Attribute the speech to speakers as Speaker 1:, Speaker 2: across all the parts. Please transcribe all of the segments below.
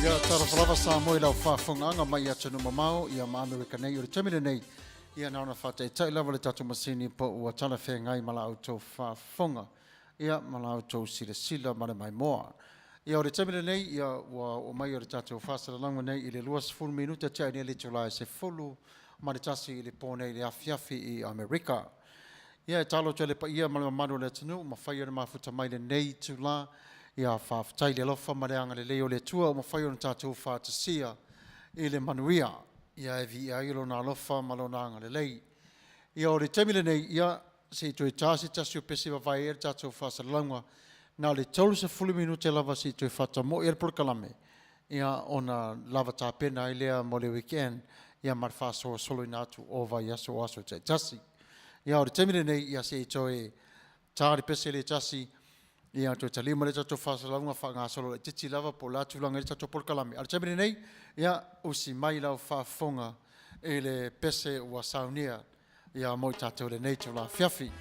Speaker 1: Ia, talofa lava Samoa i lau faafofogaaga mai atunuu mamao ia ma Amerika nei. O le taimi lenei, ia na ona faataitai lava le tatou masini po ua talafeagai ma la outou faafofoga, ia ma la outou silasila ma le maimoa. Ia o le taimi lenei, ia ua oo mai o le tatou faasalalauga nei i le 20 minute tea nei le itula e 11 i le po nei i le afiafi i Amerika. Ia e tatalo atu ai i le paia ma le mamalu o le atunuu ma fai ona mafuta mai lenei itula, ia faafetai i le alofa ma le agalelei o le Atua ua mafai ona tatou faatasia i le manuia. Ia e viia ai lona alofa ma lona agalelei. Ia o le taimi lenei, ia se i toe ta se tasi o pese e vavae ai le tatou faasalalauga. Na o le 30 minute lava se i toe faatamoe ai le polokalame, ia ona lava tapena ai lea mo le weekend ia ma le faasolosoloina atu o vaiaso o aso taitasi. Ia o le taimi lenei, ia se i toe ta le pese lea e tasi, ia toe taliu mai le tatou faasalalauga faagasolo laitiiti lava po o le a tulaga i le tatou polokalame. A o le taimi lenei, ia usi mai lau faafofoga i le pese ua saunia ia mo i tatou i lenei itula afiafi.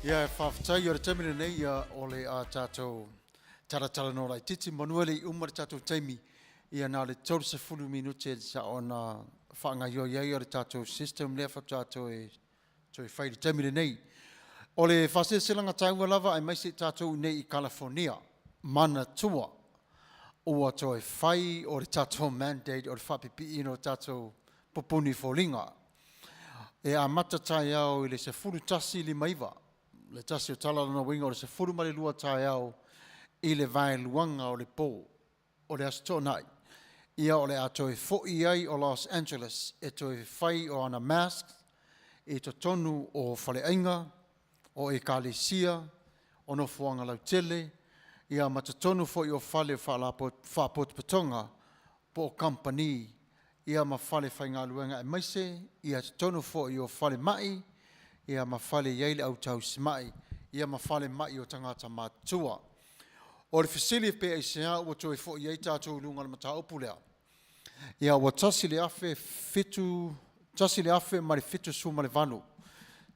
Speaker 1: Ia e faafetai o le taimi lenei ia o le a tatou talatalanoa laitiiti manu e le i uma le tatou taimi ia na o le 30 minute sa ona faagaoioi ai o le tatou system lea faatoa toe toe fai i le taimi lenei. O le faasilasilaga taua lava aemaise i tatou i inei i Kalafonia, manatua ua toe fai o le tatou mandate o le faapipiina o tatou pupuni foliga. E amata taeao i le 11:59, le tasi o tala lona uiga o le 12 taeao i le vaeluaga o le pō o le Aso Toonai. Ia o le a toe fo'i ai o Los Angeles e toe fai o ana mask i totonu o faleaiga, o ekalesia, o nofoaga lautele, ia ma totonu foi o fale faapotopotoga po o kamupani, ia ma fale faigaluega aemaise ia totonu foi o falemai, ia ma fale e i ai le au tausimai, ia ma falemai o tagata matutua. O le fesili pe aisea ua toe foi ai tatou i luga o le mataupu lea? Ia ua 1078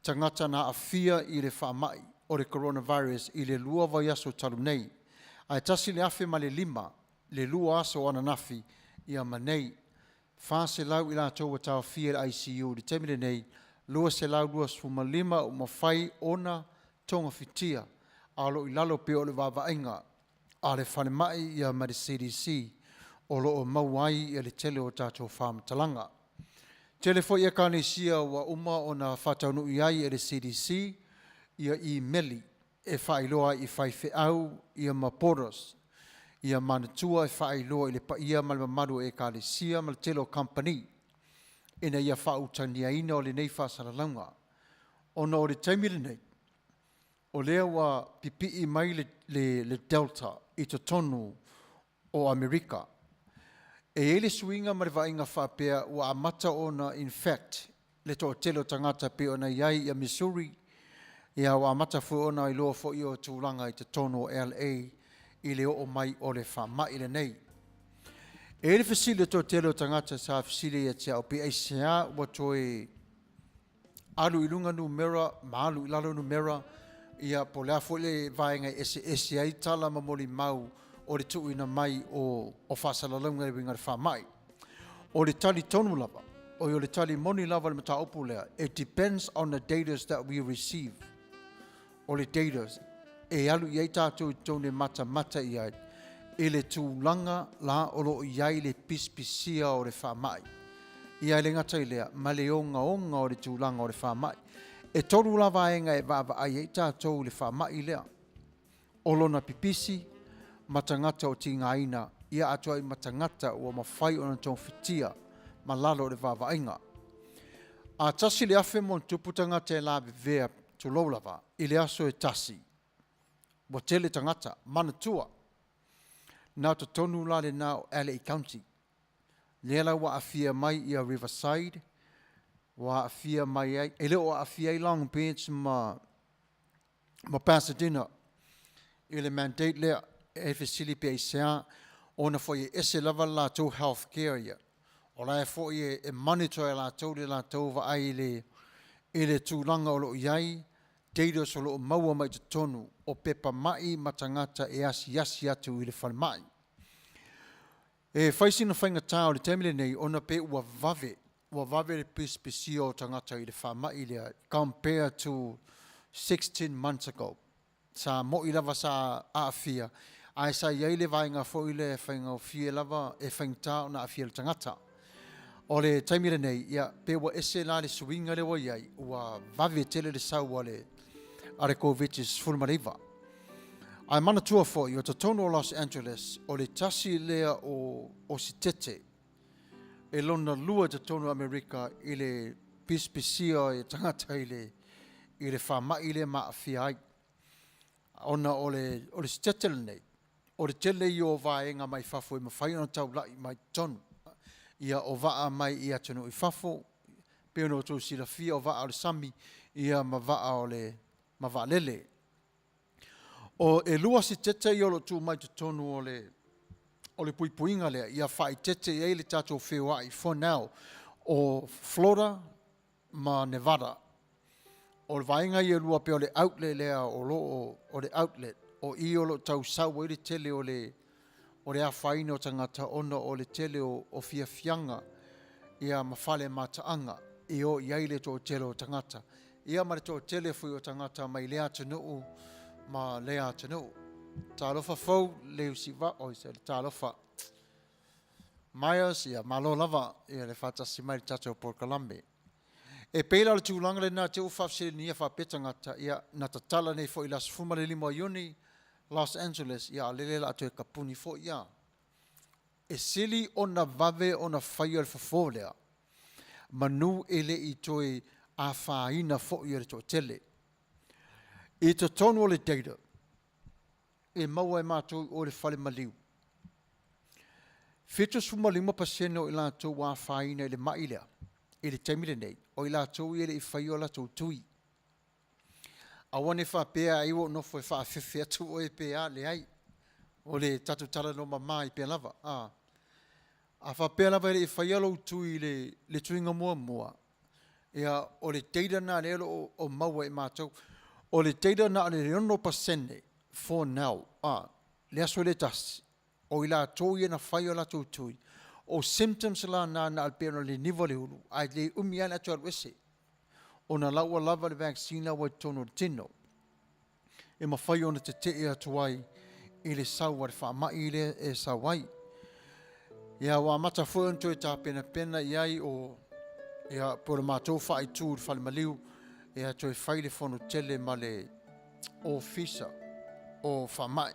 Speaker 1: tagata na aafia i le faamai o le coronavirus i le 2 vaiaso talu nei, ae 1005 le 2 aso ananafi ia ma nei. 400 i latou ua taofia i le ICU i le taimi lenei, 225 ua mafai ona togafitia, a o lo o i lalo pea o le vaavaaiga a le falemai ia ma le CDC o lo o maua ai le tele o tatou faamatalaga. Tele foi ekalesia ua uma ona faataunuu ai e le CDC ia imeli e faailoa ai i faifeau ia ma borders ia manatua e faailoa i le paia ma le mamalu o ekalesia ma le tele o kamupani ina ia faautagiaina o lenei faasalalauga ona o le taimi lenei o lea ua pipii mai le Delta i totonu o Amerika. E i ai le suiga ma le vaaiga faapea ua amata ona infect le toatele o tagata e pei ona i ai ia Missouri, ia ua amata foi ona iloa foi o tulaga i totonu o LA i le oo mai o le faamai lenei. E i ai le fesili o le toatele o tagata sa fesili ia te au pe aisea ua toe alu i luga numera ma alu i lalo numera, ia po o le a foi le vaega e eseese ai tala ma molimau o le tuuina mai o faasalalauga e uiga i le faamai. O le tali tonu lava, o le tali moni lava i le mataupu lea, it depends on the data that we receive. O le data e alu i ai tatou i totonu e matamata i ai i le tulaga la o lo o i ai le pisipisia o le faamai. Ia e le gata i lea, ma le ogaoga o le tulaga o le faamai. E tolu la vaega e vaavaai ai tatou i le faamai lea. O lona pipisi ma tagata o tigaina, ia atoa ai ma tagata ua mafai ona togafitia ma lalo o le vaavaaiga. A 1,000+ tagata e lavevea, tulou lava, i le aso e tasi, ua tele tagata, manatua, na totonu la lena o LA County. Lea la ua aafia mai ia Riverside, ua aafia mai ai, e le o aafia ai Long Beach ma Pasadena i le mandate lea. E fesili pe aisea, ona foi e ese lava le latou health care ia. O la e foi e monitor e latou le latou vaai i le tulaga o lo o i ai, data o lo o maua mai totonu o pepa mai ma tagata e asiasi atu i le falemai. E fai sina faigata o le taimi lenei ona pe ua vave le pisipisia o tagata i le faamai lea compared to 16 months ago. Sa moi lava sa aafia, ae sa i ai le vaega foi lea e faigofie lava e faigata ona aafia le tagata. O le taimi lenei, ia, pe ua ese la le suiga lea ua i ai, ua vave tele le sau a le Covid-19. Ae manatua foi, o totonu o Los Angeles, o le tasi lea o sitete e lona lua i totonu o Amerika i le pisipisia e tagata i le faamai lea ma aafia ai. Ona o le sitete lenei, o le tele ia o vaega mai fafo e mafai ona taulai mai totonu. Ia o vaa mai i atunuu i fafo, pe ona outou silafia o vaa o le sami, ia ma vaa o le ma vaalele. O e lua sitete ia o lo o tuu mai totonu o le puipuiga lea, ia faaeteete i ai le tatou feoai for now, o Florida ma Nevada. O le vaega ia lua pei o le outlet lea o lo o, o le outlet, o i o lo o tausau ai le tele o le afaina o tagata ona o le tele o fiafiaga ia ma fale mataaga e o i ai le toatele o tagata. Ia ma le toatele foi o tagata mai lea atunuu ma lea atunuu. Talofa fou le usiva, oi se talofa. Myers, ia malo lava ia le faatasi mai le tatou polokalame. E pei la o le tulaga lena te ua faafesiligia faapea tagata, ia, na tatala nei foi i le aso 15 o Iuni Los Angeles, ia a o lele o le a toe kapuni foi ia. E sili ona vave ona faia le fofo lea, manu e le i toe afaina foi e le toatele. I totonu o le data e maua e matou i o i le fale maliu, 75% o i latou ua afaina i le mai lea i le taimi lenei, o i latou ia e le i faia o latou tui. Aua ne i faapea ai ua ou nofo e faafefe atu oe pe a, leai. O le tatou talanoa mama ai pea lava. A, a faapea lava e le i faia lou tui i le, le tuiga muamua, ia, o le data lena lea o lo o maua e matou. O le data na o le 6% for now, a, le aso lea e tasi, o i latou ia na fai o latou tui, o symptoms la na na o le pei ona niniva le ulu, ae le umi lava le atu alu ese, ona la ua lava le vaccine la ua i totonu o le tino e mafai ona tetee atu ai i le sau a le faamai lea e sau ai. Ia ua amata foi ona toe tapenapena i ai o ia po o le matou faaitu i le fale maliu ia toe fai le fono tele ma le ofisa o faamai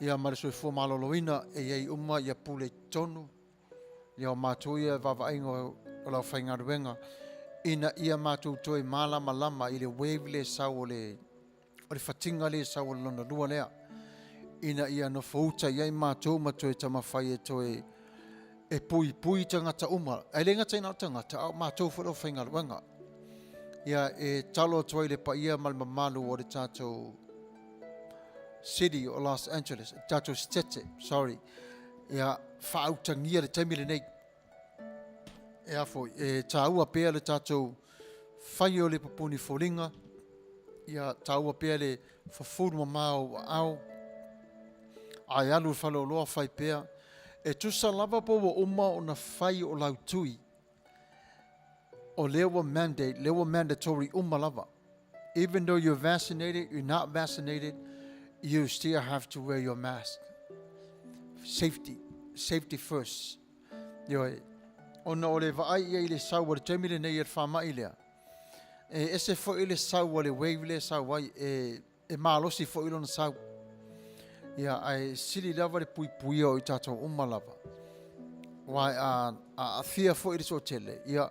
Speaker 1: ia ma le soifua maloloina e i ai uma ia pule i totonu ia o matou ia vaavaaiga o le aufaigaluega ina ia matou toe malamalama i le wave lea e sau o le o le fatiga lea e sau o le lona lua lea ina ia nofouta i ai matou ma toe taumafai e toe e puipui tagata uma ae le gata i na o tagata a o matou foi le aufaigaluega. Ia e talo atu ai le paia ma le mamalu o le tatou city o Los Angeles, tatou state, sorry. Ia faautagia le taimi lenei. E a foi, e taua pea le tatou fai o le pupuni foliga, ia taua pea le fufulu mamao o aao, ae alu i le faleoloa fai pea. E tusa lava po ua uma ona fai o lau tui, o lea ua mandate, lea ua mandatory uma lava. Even though you're vaccinated, you're not vaccinated, you still have to wear your mask. Safety, safety first. Ioe, ona o le vaai i ai i le sau o le taimi lenei e le faamai lea, e ese foi le sau a le wave lea e sau ai, e, e malosi foi lona sau. Ia, ae sili lava le puipuia o i tatou uma lava. Aua a, a aafia foi le toatele, ia,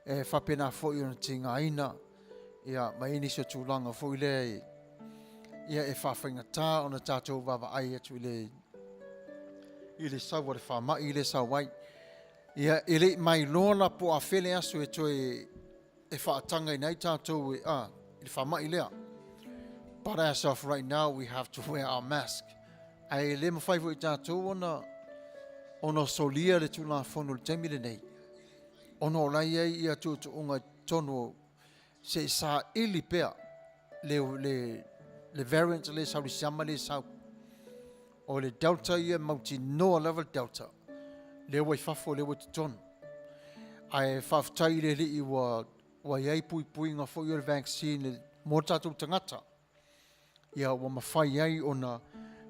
Speaker 1: e faapena foi ona tigaina, ia, ma i ai nisi o tulaga foi lea e, ia, e faafaigata ona tatou vaavaai atu i le, i le sau a le faamai lea e sau ai. Ia, e le i mailoa la po o afea le aso e toe e faatagaina ai tatou e, a, i le faamai lea. But as of right now, we have to wear our mask. Ae le mafai foi tatou ona ona solia le Tulafono i le taimi lenei, ona o la e i ai ia tuutuuga i totonu o se i saili pea le, le, le variant le sau, le siama le sau. O le Delta ia mautinoa lava le Delta. Lea ua i fafo, lea ua i totonu. Ae faafetai i le Alii ua, ua i ai puipuiga foi o le vaccine mo tatou tagata. Ia ua mafai ai ona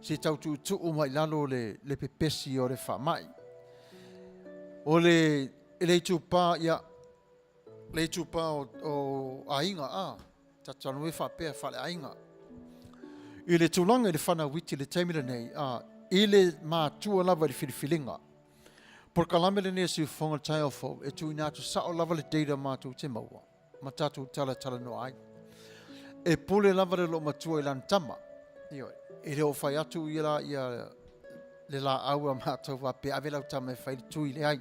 Speaker 1: se tau tuutuu mai lalo le, le pepesi o le faamai. O le, le itupa, ia, le itupa o, o aiga, a, tatou e faapea faaleaiga. I le tulaga i le fanau iti i le taimi lenei, a, i le matua lava i le filifiliga. Polokalame lenei a Siufofoga le taeao fou, e tuuina atu sao lava le data matou te maua ma tatou talatalanoa ai. E pule lava le loomatua i lana tama. Ioe, e le o fai atu ia la ia le laau a matou faapea ave lau tama e fai le tui, leai.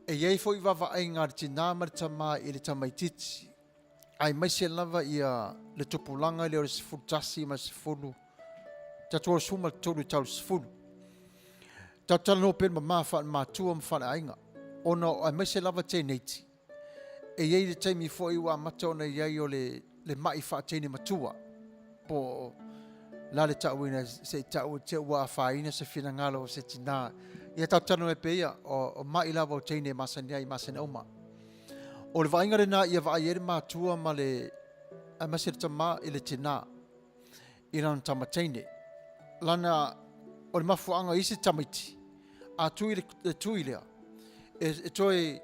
Speaker 1: E i ai foi vaavaaiga a le tinā ma le tamā i le tamaitiiti, aemaise lava ia le tupulaga lea o le 11 ma le 10, tatou o le 13 i tau le 10. Tatou talanoa pea le mama faale-matua ma faale-aiga, ona aemaise lava teineiti, E i ai le taimi foi ua amata ona i ai o le, le mai faateine matua, po o la le tauina se i tau te ua afaina se finagalo o se tinā. Ia tatou talanoa ai pea ia, o, o mai lava o teine e masani ai i masina uma. O le vaaiga lena ia vaai ai le matua ma le, aemaise le tamā i le tinā, i lana tama teine. Lana, o le mafuaaga i isi tamaiti, a tui le, le tui lea, e, e toe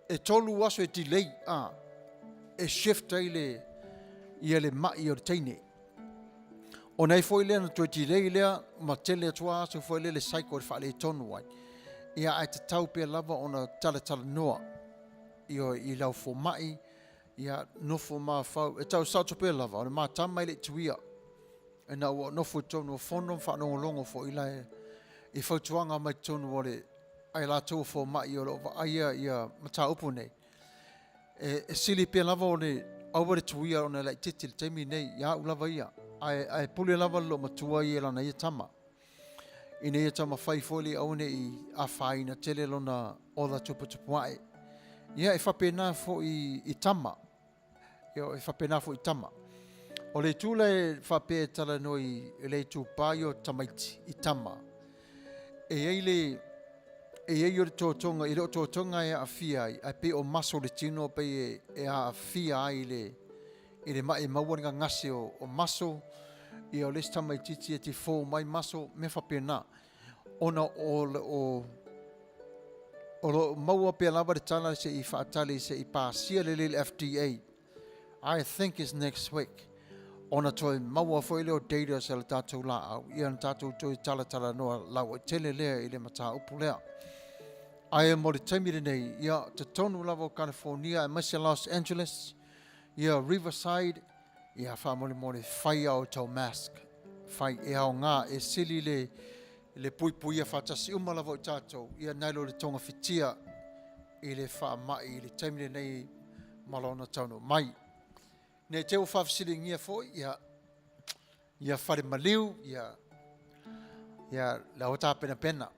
Speaker 1: E 3 aso e delay a e shift ai le ia le mai o le teine. Ona ai foi lea na toe delay lea ma tele atu aso foi lea le cycle e faaletonu ai. Ia ae tatau pea lava ona talatalanoa ioe i lau fomai, ia nofo mafaufau. E tau sao atu pea lava, o le ma tama e le i tuia. Ina ua nofo i totonu o fono ma faalogologo foi la i fautuaga mai totonu o le ai latou o fomai o lo o vaaia ia mataupu nei. E sili pea lava o le aua le tuia ona e laitiiti i le taimi nei, ia au lava ia. Ae pule lava le loomatua ia i lana ia tama, ina ia taumafai foi le aua ne i afaina tele lona ola tuputupu ae. Ia e faapena foi i tama. Ia e faapena foi i tama. O le itu lea e faapea e talanoa i le itupa ia o tamaiti i tama, e i ai le e i ai o le totoga, e le o totoga e aafia ai, ae pei o maso o le tino pei e aafia ai i le mai maua le gagase o maso, ia o le isi tamaitiiti e tifo mai maso, mea faapena. Ona o lo o maua pea lava le tala se i faatali se i pasia lelei le FDA. I think it's next week. Ona toe maua foi lea o data sa le tatou laau, ia na tatou toe talatalanoa lauaitele lea i le mataupu lea. Ae mo le taimi lenei, ia totonu lava o California aemaise Los Angeles, ia Riverside, ia faamolemole fai a outou mask. Fai e aoga e sili le puipuia faatasi uma lava o tatou, ia nai lo le togafitia i le faamai i le taimi lenei ma lona taunuu mai. Ne i te i ua faafesiligia foi ia fale maliu, ia la ua tapenapena.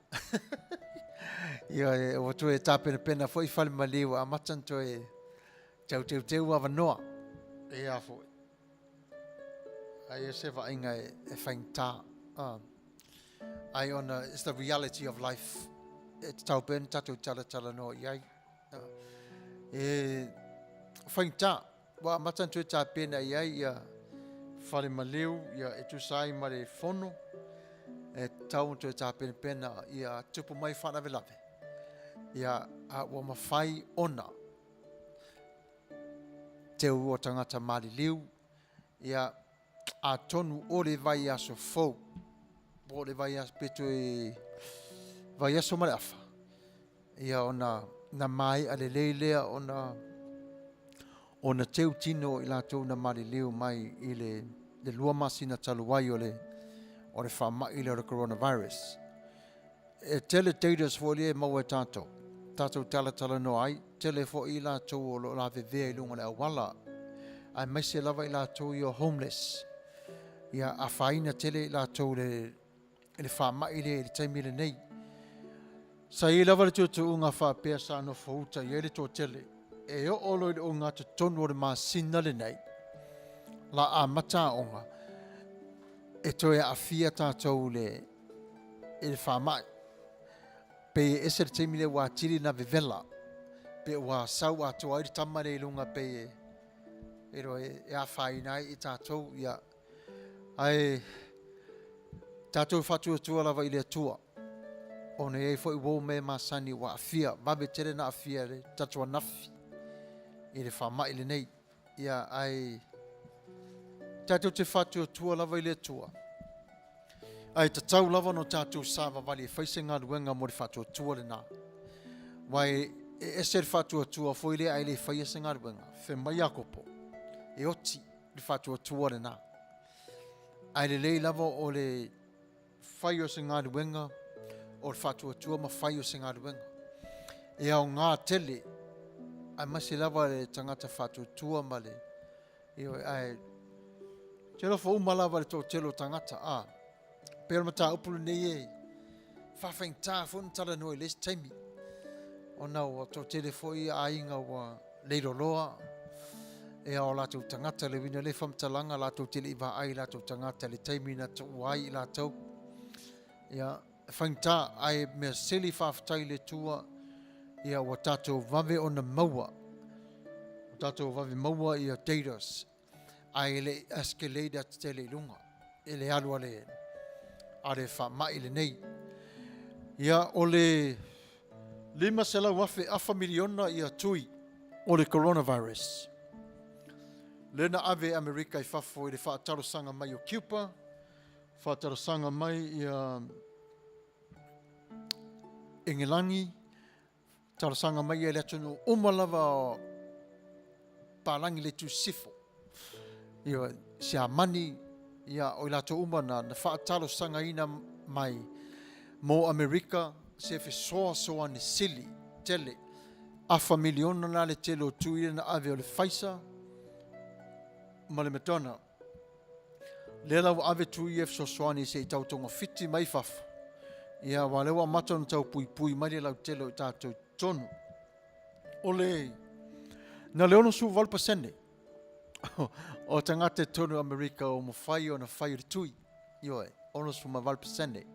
Speaker 1: Ia ua toe tapenapena foi fale maliu amata ona toe tauteuteu avanoa. Ia foi. Ai se vaaiga e faigata. Ai ona it's the reality of life. E tatau pea ona tatou talatalanoa i ai. E faigata, ua amata ona toe tapena i ai ia fale maliu, ia e tusa ai ma le fono, e tatau ona toe tapenapena ia tupu mai faalavelave, ia a ua mafai ona teu o tagata maliliu, ia atonu o le vaiaso fou, po o le vaiaso pe toe vaiaso ma le afa, ia ona na maea lelei lea ona teu tino i latou na maliliu mai i le 2 masina talu ai o le faamai lea o le coronavirus. E tele datas foi lea e maua e tatou, tatou talatalanoa ai, tele foi i latou o lo o lavevea i luga o le auala, aemaise lava i latou ia homeless. Ia afaina tele i latou le faamai lea i le taimi lenei. Sa i ai lava le tuutuuga faapea sa nofo uta i ai le toatele, e oo loa i le ogatotonu o le masina lenei, la amata aoga, e toe aafia tatou i le faamai. Pe e ese le taimi lea ua atili na vevela, pe ua sau atoa ai le tama lea i luga pe e afaina ai i tatou. Ia. Ae tatou faatuatua lava i le Atua, ona i ai foi uo mea masani ua aafia, vave tele na aafia le tatou anafi i le faamai lenei. Ia, ae tatou te faatuatua lava i le Atua. Ae tatau lava no tatou savavali e fai se galuega mo le faatuatua lena. Aua e ese le faatuatua foi lea ae le faia se galuega. Fai mai Iakopo, e oti le faatuatua lena. Ae lelei lava o le fai o se galuega, o le faatuatua ma fai o se galuega. E aoga tele, aemaise lava le tagata faatuatua ma le... Ae te alofa uma lava le toatele o tagata. Pei o le mataupu lenei e faafaigata foi ona talanoa i le isi taimi, ona ua toatele foi aiga ua leiloloa e o latou tagata, le uiga le faamatalaga latou te le i vaai latou tagata i le taimi na tuua ai i latou. Ia, faigata, ae mea sili faafetai i le Atua, ia ua tatou vave ona maua, ua tatou vave maua ia datas, ae le escalate atu tele i luga e le alu a le faamai lenei. Ia, o le 500,000 afa miliona ia tui o le coronavirus. Lea na ave Amerika i fafo i le faatalosaga mai o Cuba, faatalosaga mai ia Engelagi, talosaga mai ia i le atunuu uma lava o palagi le itu sisifo. Ia, Siamani, ia, o i latou uma na, na faatalosagaina mai mo Amerika se fesoasoani sili tele. Afa miliona la le tele o tui ia na ave o le Pfizer ma le Moderna. Lea la ua ave tui ia fesoasoani se i tau togafiti mai fafo. Ia, aua lea ua amata ona tau puipui mai le lautele o i tatou totonu. O le, na le 68% o tagata i totonu o Amerika ua mafai ona fai o le tui. Ioe, 68%.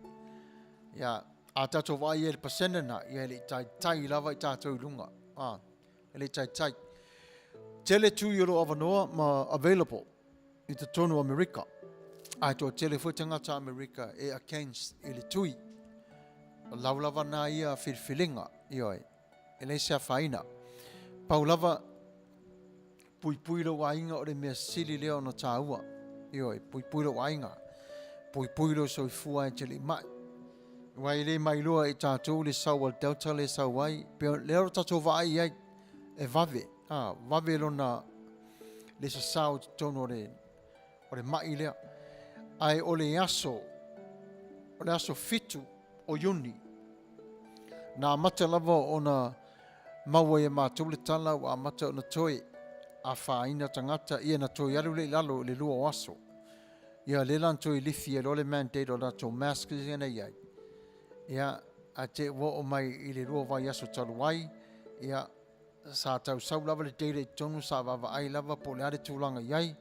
Speaker 1: Ia, a tatou vaai i le pasene na, ia e le i taitai lava i tatou i luga. Ah, e le i taitai. Tele tui o lo o avanoa ma available i totonu o Amerika. Ae toatele foi tagata Amerika e against i le tui. O lau lava na ia filifiliga, ioe, e leai se afaina. Pau lava, puipui lou aiga o le mea sili lea ona taua. Ioe, puipui lou aiga, puipui lou soifua e te le i mai. Aua e le mailoa e tatou le sau a le Delta lea e sau ai, pe lea o tatou vaai i ai, e vave, a, vave lona le sasao i totonu o le o le mai lea. Ae o le aso, o le aso 7 o Iuni, na amata lava ona maua e matou le tala ua amata ona toe afaina tagata, ia na toe alu lea i lalo i le 2 o aso. Ia lea la na toe lifi ai loa le mandate o latou masks ia na i ai. Ia, ae te i ua oo mai i le 2 vaiaso talu ai, ia, sa tau sau lava le data i totonu, sa vaavaai lava po o le a le tulaga i ai,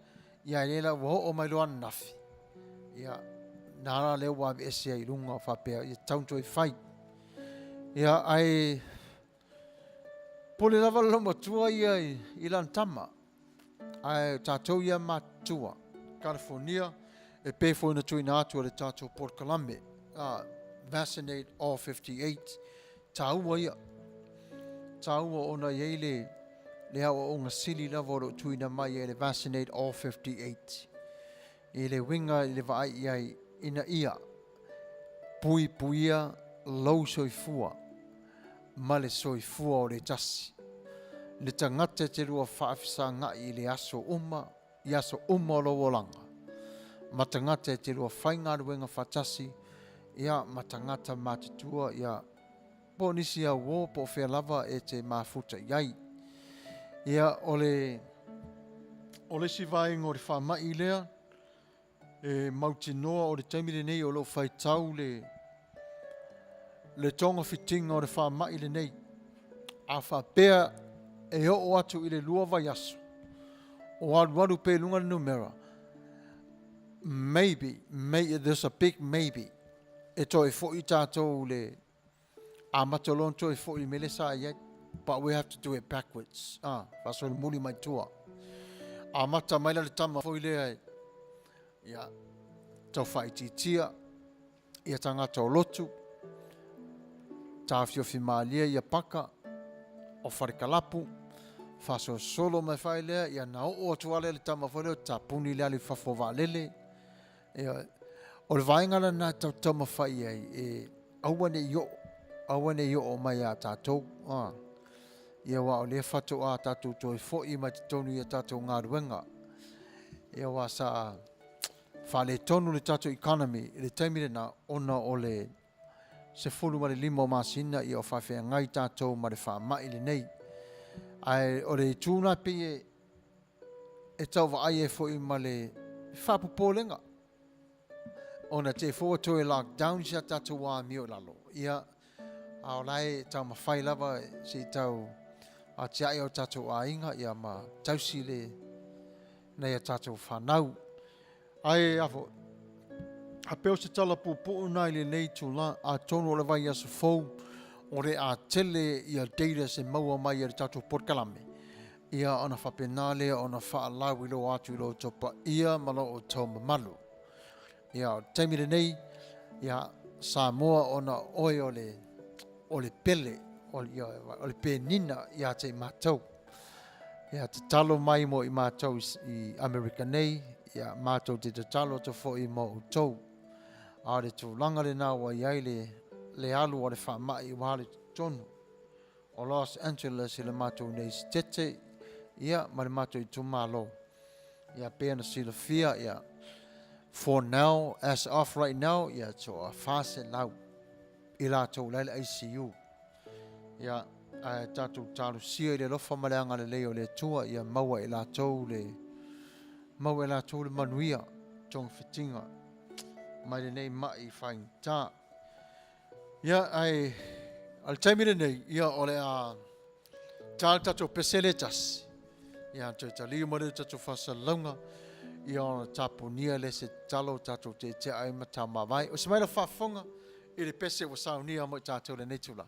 Speaker 1: ia ae lea la ua oo mai loa ananafi, ia, na la lea ua aveese ai i luga faapea ia tatau ona toe fai. Ia, ae pule lava le loomatua ia i lana tama. Ae o tatou ia matutua, California, e pei foi ona tuuina atu e le tatou polokalame, Vaccinate All 58, taua ia. Taua ona i ai le, le aoaoga sili lava o lo o tuuina mai e le Vaccinate All 58. I le uiga i le vaai i ai ina ia puipuia lou soifua ma le soifua o le tasi. Le tagata e te lua faafesagai i le aso uma, i aso uma o lou olaga, ma tagata e te lua faigaluega faatasi, ia, ma tagata matutua, ia, po o nisi auō po o fea lava e te mafuta i ai. Ia, o le, o le isi vaega o le faamai lea, E mautinoa o le taimi lenei o lo o faitau le, le togafitiga o le faamai lenei. A faapea e oo atu i le 2 vaiaso o alualu pea i luga le numera, maybe, may, there's a big maybe, e toe foi tatou le amata loa ona toe foi i le mea lea sa i ai. But we have to do it backwards. Ah, faasolomuli mai tua. Amata mai la le tama foi lea, ia, tau faaitiitia ia tagata o lotu, taofiofi malie ia paka o falekalapu, faasolosolo mai fai lea, ia na oo atu lava lea i le tama foi lea o tapuni le alu i fafo o vaalele. Ia, o le vaega lena e tatou taumafai i ai, e aua ne i oo, aua ne i oo mai ia tatou. Ah. Ia aua o lea faatoa tatou toe foi mai totonu i a tatou galuega. Ia aua sa faaletonu le tatou economy i le taimi lena ona o le 15 o masina ia o faafeagai tatou ma le faamai lenei. Ae o le itu la pei e e tau vaai ai foi ma le faapopolega ona te i foi ua toe lockdown si a tatou amio i lalo. Ia, a o la e taumafai lava se i tau atiae o tatou aiga ia ma tausi le nai a tatou fanau. Ae a foi, a pei o se tala puupuu na i lenei itula, atonu o le vaiaso fou o le a tele ia data e maua mai e le tatou polokalame, ia ona faapena lea ona faalauiloa atu i lo outou paia ma lo outou mamalu. Ia, o le taimi lenei, ia, Samoa ona oe o le, o le pele, o le penina ia te i matou. Ia tatalo mai mo i matou i Amerika nei, ia matou te tatalo atu foi mo outou. A o le tulaga lena ua i ai le, le alu o le faamai ua alu i totonu o Los Angeles i le matou nei sitete, ia ma le matou itumalo. Ia pei ona silafia, ia for now, as of right now, ia toa 400 i latou la i le ICU. Ia, ae tatou talosia i le alofa ma le agalelei o le Atua ia maua e latou le maua e latou le manuia togafitiga mai lenei mai faigata. Ia, ae o le taimi lenei, ia o le a ta le tatou pese le tasi. Ia, toe taliu mai le tatou faasalalauga, ia ona tapunia le se tatalo tatou tetea ai ma taumavae. O se mai la faafofoga i le pese ua saunia mo i tatou lenei tula.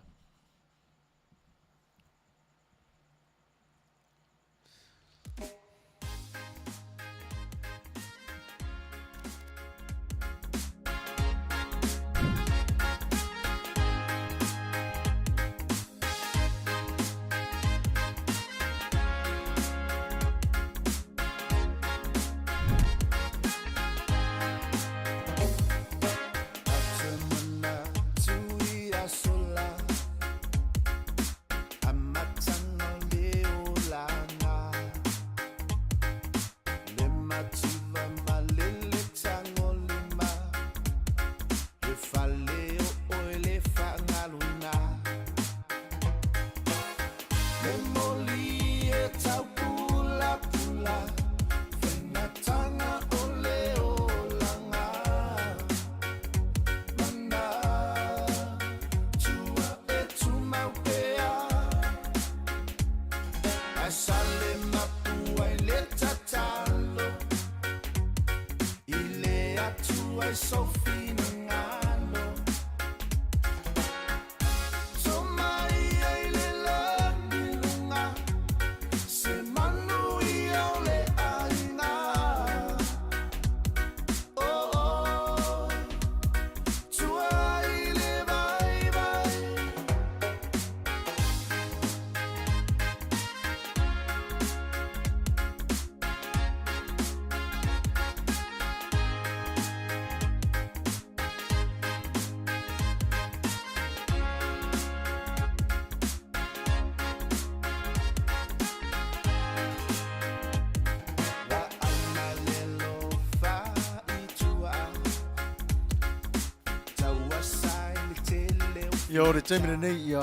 Speaker 1: Ia o le taimi lenei ia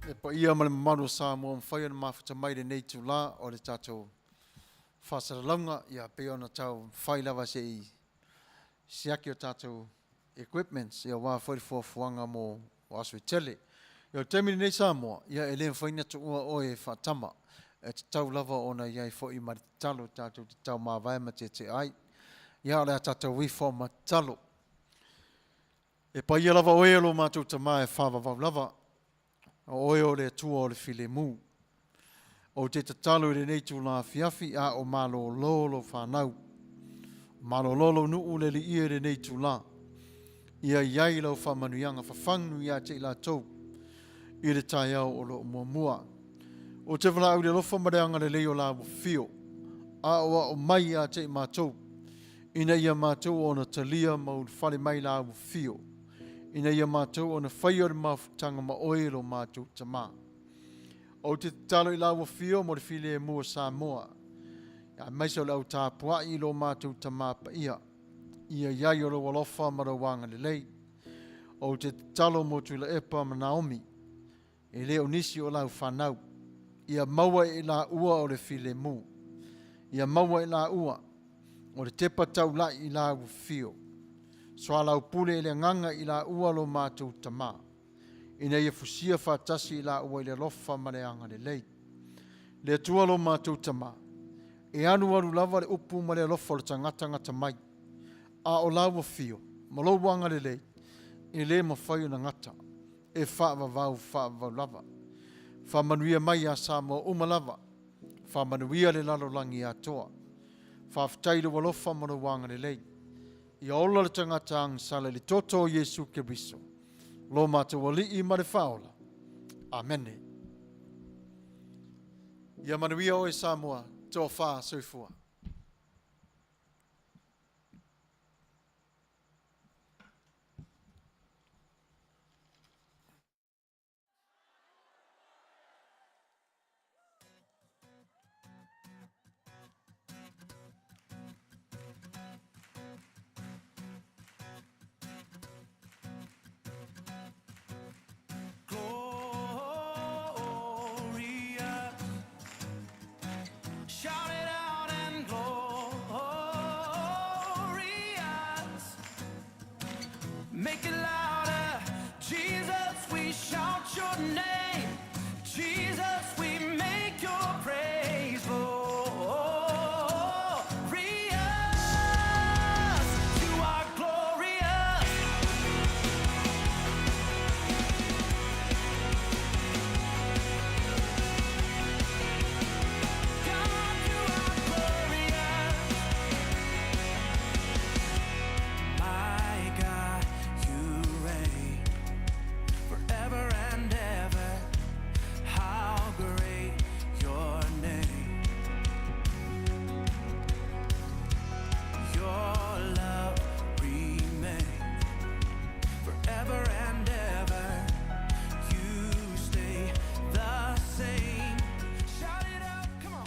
Speaker 1: le paia ma le mamalu o Samoa mafai ona mafuta mai lenei itulā o le tatou faasalalauga ia pei ona tau fai lava se i siaki o tatou equipments ia aua foi le fuafuaga mo aso e tele. Ia o le taimi lenei Samoa, ia e le mafai ona tuua oe e faatama, e tatau lava ona i ai foi ma le tatalo tatou te taumavae ma tietie ai. Ia o le a tatou ifo ma tatalo. E paia lava oe e lo matou Tama e faavavau lava, o oe o le Atua o le filemu. Ou te tatalo i lenei itula afiafi a o malolo lou fanau. Malolo lou nuu le alii e lenei itula. Ia i ai lau faamanuiaga fafagu ia te i latou i le taeao o lo o muamua. Ou te valaau i le alofa ma le agalelei o la ua fio, a o ao mai ia te i matou, ina ia matou ona talia ma ulufale mai la ua fio, ina ia matou ona faia le mafutaga ma oe lo matou Tama. Ou te tatalo i la ua fio mo le filemu o Samoa, aemaise o le au tapuai i lo matou Tama paia, ia i ai o lou alofa ma lou agalelei. Ou te tatalo mo Tuilaepa ma Naomi, e le o nisi o lau fanau, ia maua e i laua o le filemu, ia maua e laua o le tepa taulai i la ua fio. Soalaupule i le agaga i laua lo matou Tama, ina ia fusia faatasi i laua i le alofa ma le agalelei. Le Atua lo matou Tama, e alualu lava le upu ma le alofa o le tagata gata mai, a o la ua fio ma lou agalelei e le mafai ona gata, e faavavau faavavau lava. Faamanuia mai ia Samoa uma lava, faamanuia le lalolagi atoa. Faafetai i lou alofa ma lou agalelei. Ia ola le tagata agasala i le toto o Iesu Keriso, lo matou Alii ma le Faaola. Amene. Ia manuia oe Samoa, tofa soifua.